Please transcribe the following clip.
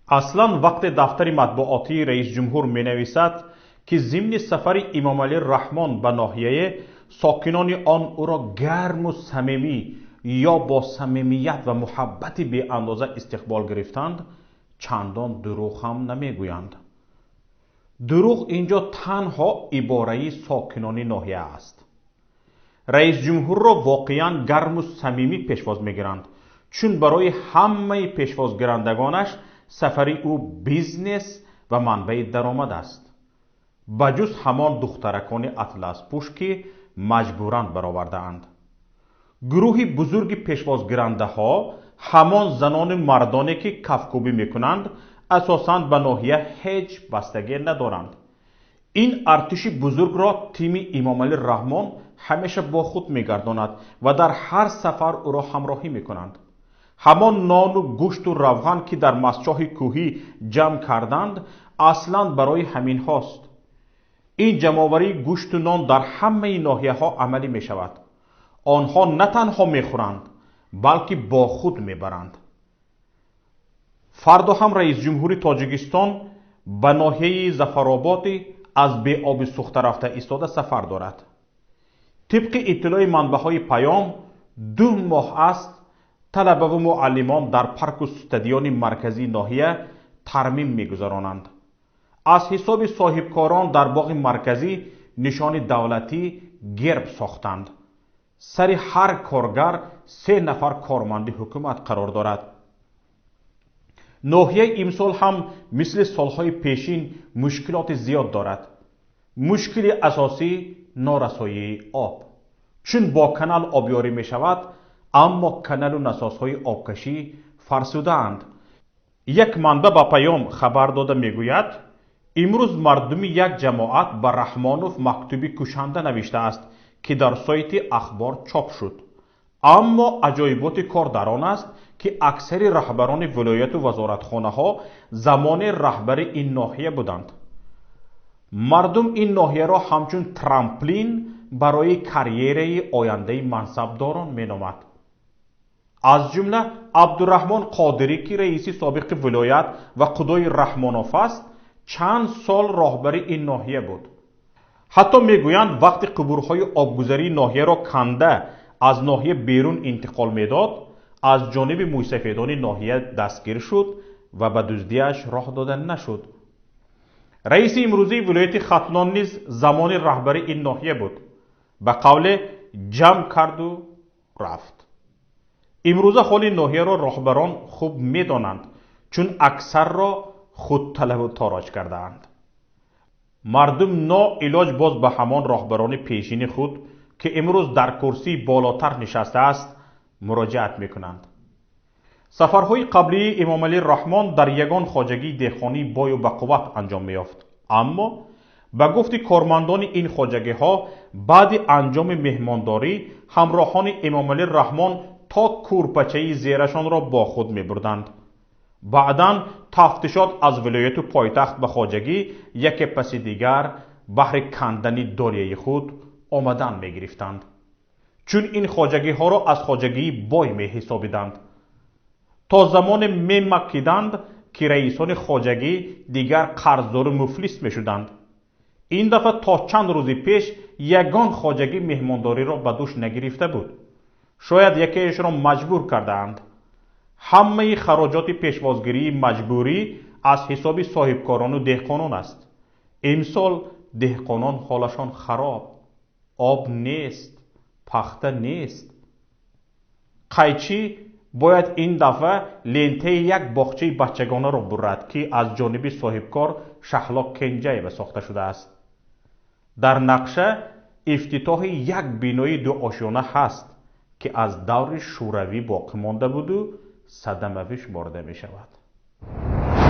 Аслан вақте дафтари матбуотии раисҷумҳур менависад, ки зимни сафари Имомалӣ Раҳмон ба ноҳияе сокинони он ӯро гарму самимӣ ё бо самимият ва муҳаббати беандоза истиқбол гирифтанд, чандон дурӯғ ҳам намегӯянд. Дурӯғ инҷо танҳо ибораи сокинони ноҳия аст. Раисҷумҳурро воқеан гарму самимӣ пешвоз мегиранд, чун барои ҳамаи пешвозгирандагонаш сафари ӯ бизнес ва манбаи даромад аст, ба ҷуз ҳамон духтаракони атласпӯш, ки маҷбуран баровардаанд. Гурӯҳи бузурги пешвозгирандаҳо, ҳамон занону мардоне, ки кафкӯбӣ мекунанд, асосан ба ноҳия ҳеҷ бастагӣ надоранд. Ин артиши бузургро тими Имомалӣ Раҳмон ҳамеша бо худ мегардонад ва дар ҳар сафар ӯро ҳамроҳӣ мекунанд. Ҳамон нону гӯшту равған, ки дар мастчоҳи кӯҳӣ ҷамъ карданд, аслан барои ҳаминҳост. Ин ҷамъоварии гӯшту нон дар ҳамаи ноҳияҳо амалӣ мешавад. Онҳо на танҳо мехӯранд, балки бо худ мебаранд. Фардо ҳам раисҷумҳури Тоҷикистон ба ноҳияи Зафароботи аз беоби сӯхта рафта истода сафар дорад. Тибқи иттилои манбаъҳои Паём, 2 моҳ аст талабаву муаллимон дар парку стадиони марказии ноҳия тармим мегузаронанд. Аз ҳисоби соҳибкорон дар боғи марказӣ нишони давлатӣ, герб сохтанд. Сари ҳар коргар се нафар корманди ҳукумат қарор дорад. Ноҳияи имсол ҳам мисли солҳои пешин мушкилоти зиёд дорад. Мушкили асосӣ норасоии об, чун бо канал обёрӣ мешавад, аммо каналу насосҳои обкашӣ фарсудаанд. Як манбаъ ба Паём хабар дода мегӯяд, имрӯз мардуми як ҷамоат ба Раҳмонов мактуби кушанда навиштааст, ки дар сайти Ахбор чоп шуд. Аммо аҷоиботи кор дар он аст, ки аксари раҳбарони вилояту вазоратхонаҳо замоне раҳбари ин ноҳия буданд. Мардум ин ноҳияро ҳамчун трамплин барои карьераи ояндаи мансабдорон меномад. Аз ҷумла Абдураҳмон Қодирӣ, ки раиси собиқи вилоят ва қудои Раҳмонов аст, чанд сол роҳбари ин ноҳия буд. Ҳатто мегӯянд, вақти қубурҳои обгузарии ноҳияро канда аз ноҳия берун интиқол медод, аз ҷониби мӯйсафедони ноҳия дастгир шуд ва ба дуздиаш роҳ дода нашуд. Раиси имрӯзии вилояти Хатлон низ замони раҳбари ин ноҳия буд. Ба қавле, ҷамъ карду рафт. Имрӯза ҳоли ноҳияро роҳбарон хуб медонанд, чун аксарро худталабу тороҷ кардаанд. Мардум ноилоҷ боз ба ҳамон роҳбарони пешини худ, ки имрӯз дар курсии болотар нишастааст, муроҷиат мекунанд. Сафарҳои қаблии Эмомалӣ Раҳмон дар ягон хоҷагии деҳқонии бою бақувват анҷом меёфт, аммо ба гуфти кормандони ин хоҷагиҳо, баъди анҷоми меҳмондорӣ ҳамроҳони Эмомалӣ Раҳмон то кӯрпачаи зерашонро бо худ мебурданд. Баъдан тафтишот аз вилояту пойтахт ба хоҷагӣ яке паси дигар баҳри кандани долияи худ омадан мегирифтанд, чун ин хоҷагиҳоро аз хоҷагии бой меҳисобиданд. То замоне мемакиданд, ки раисони хоҷагӣ дигар қарздору муфлис мешуданд. Ин дафъа то чанд рӯзи пеш ягон хоҷагӣ меҳмондориро ба дӯш нагирифта буд. Шояд якеашро маҷбур кардаанд. Ҳамаи хароҷоти пешвозгирии маҷбурӣ аз ҳисоби соҳибкорону деҳқонон аст. Имсол деҳқонон ҳолашон хароб: об нест, пахта нест. Қайчӣ бояд ин дафъа лентаи як боғчаи бачагонаро бурад, ки аз ҷониби соҳибкор Шаҳло Кенҷаева сохта шудааст. Дар нақша ифтитоҳи як бинои дуошёна ҳаст, ки аз даври шӯравӣ боқӣ монда буду садамавӣ шуморда мешавад.